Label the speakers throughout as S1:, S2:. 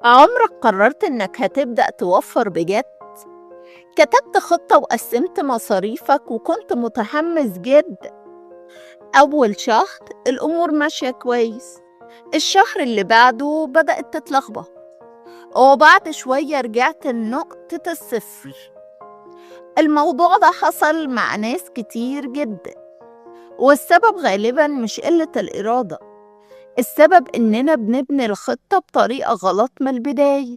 S1: عمرك قررت إنك هتبدأ توفر بجد؟ كتبت خطة وقسمت مصاريفك وكنت متحمس جدا. أول شهر الأمور ماشية كويس، الشهر اللي بعده بدأت تتلخبط، وبعد شوية رجعت لنقطة الصفر. الموضوع ده حصل مع ناس كتير جدا، والسبب غالبا مش قلة الإرادة، السبب إننا بنبني الخطة بطريقة غلط من البداية.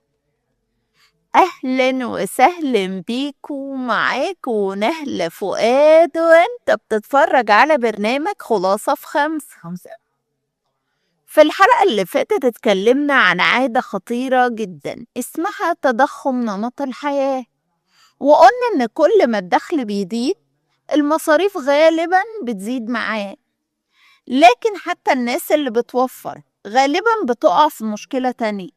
S1: أهلا وسهلا بيكم، معاكم نهلة فؤاد، وأنت بتتفرج على برنامج خلاصة في 5. في الحلقة اللي فاتت اتكلمنا عن عادة خطيرة جدا اسمها تضخم نمط الحياة، وقلنا إن كل ما الدخل بيزيد المصاريف غالبا بتزيد معاه. لكن حتى الناس اللي بتوفر غالبا بتقع في مشكلة تانية،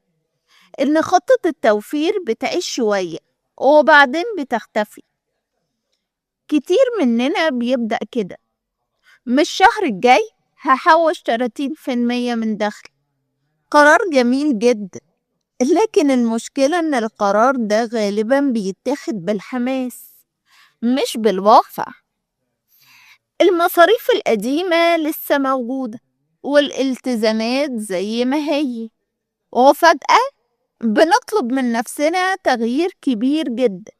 S1: إن خطة التوفير بتعيش شوية وبعدين بتختفي. كتير مننا بيبدأ كده، مش الشهر الجاي هحوش 30% من دخلي، قرار جميل جدا، لكن المشكلة إن القرار ده غالبا بيتاخد بالحماس مش بالواقع. المصاريف القديمة لسه موجودة والالتزامات زي ما هي، وفجأة بنطلب من نفسنا تغيير كبير جدا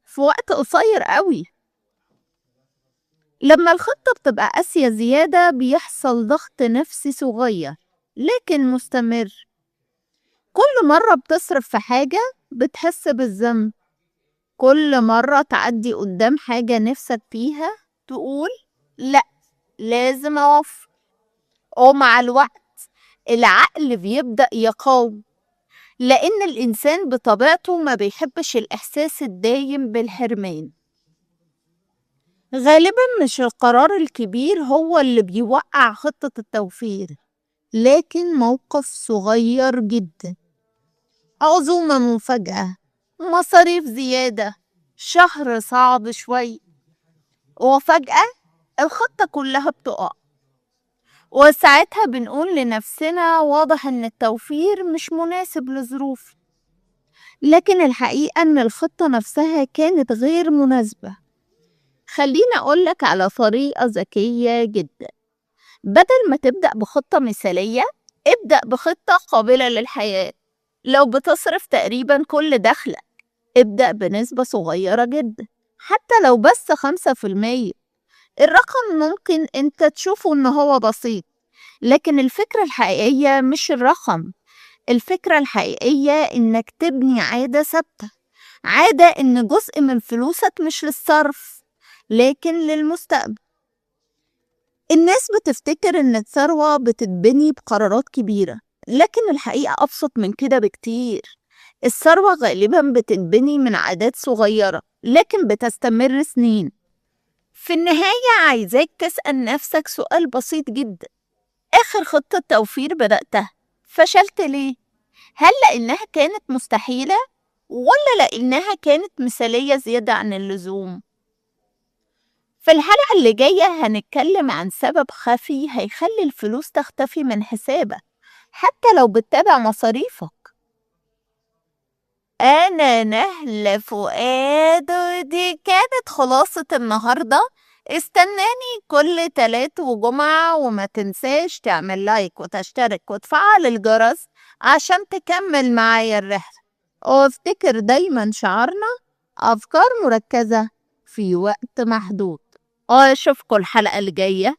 S1: في وقت قصير قوي. لما الخطة بتبقى قاسية زيادة بيحصل ضغط نفسي صغير لكن مستمر. كل مرة بتصرف في حاجة بتحس بالذنب، كل مرة تعدي قدام حاجة نفسك فيها تقول لأ لازم أوفر. ومع الوقت العقل بيبدأ يقاوم، لأن الإنسان بطبيعته ما بيحبش الإحساس الدايم بالحرمان. غالبا مش القرار الكبير هو اللي بيوقع خطة التوفير، لكن موقف صغير جدا، عزومة مفاجأة، مصاريف زيادة، شهر صعب شوي، وفجأة الخطة كلها بتقع. وساعتها بنقول لنفسنا واضح إن التوفير مش مناسب لظروفي، لكن الحقيقة إن الخطة نفسها كانت غير مناسبة. خليني أقولك على طريقة ذكية جدا، بدل ما تبدأ بخطة مثالية ابدأ بخطة قابلة للحياة. لو بتصرف تقريبا كل دخلك ابدأ بنسبة صغيرة جدا، حتى لو بس 5%. الرقم ممكن انت تشوفه ان هو بسيط، لكن الفكرة الحقيقية مش الرقم، الفكرة الحقيقية انك تبني عادة ثابتة، عادة ان جزء من فلوسك مش للصرف لكن للمستقبل. الناس بتفتكر ان الثروة بتتبني بقرارات كبيرة، لكن الحقيقة أبسط من كده بكتير. الثروة غالبا بتتبني من عادات صغيرة لكن بتستمر سنين. في النهاية عايزاك تسأل نفسك سؤال بسيط جدا، آخر خطة توفير بدأتها فشلت ليه؟ هل لأنها كانت مستحيلة ولا لأنها كانت مثالية زيادة عن اللزوم؟ في الحلقة اللي جاية هنتكلم عن سبب خفي هيخلي الفلوس تختفي من حسابك حتى لو بتتابع مصاريفك. أنا نهلة فؤاد، ودي كانت خلاصة النهاردة. استناني كل تلات وجمعة، وما تنساش تعمل لايك وتشترك وتفعل الجرس عشان تكمل معايا الرحلة. وافتكر دايما شعارنا أفكار مركزة في وقت محدود. واشوفكم الحلقة الجاية.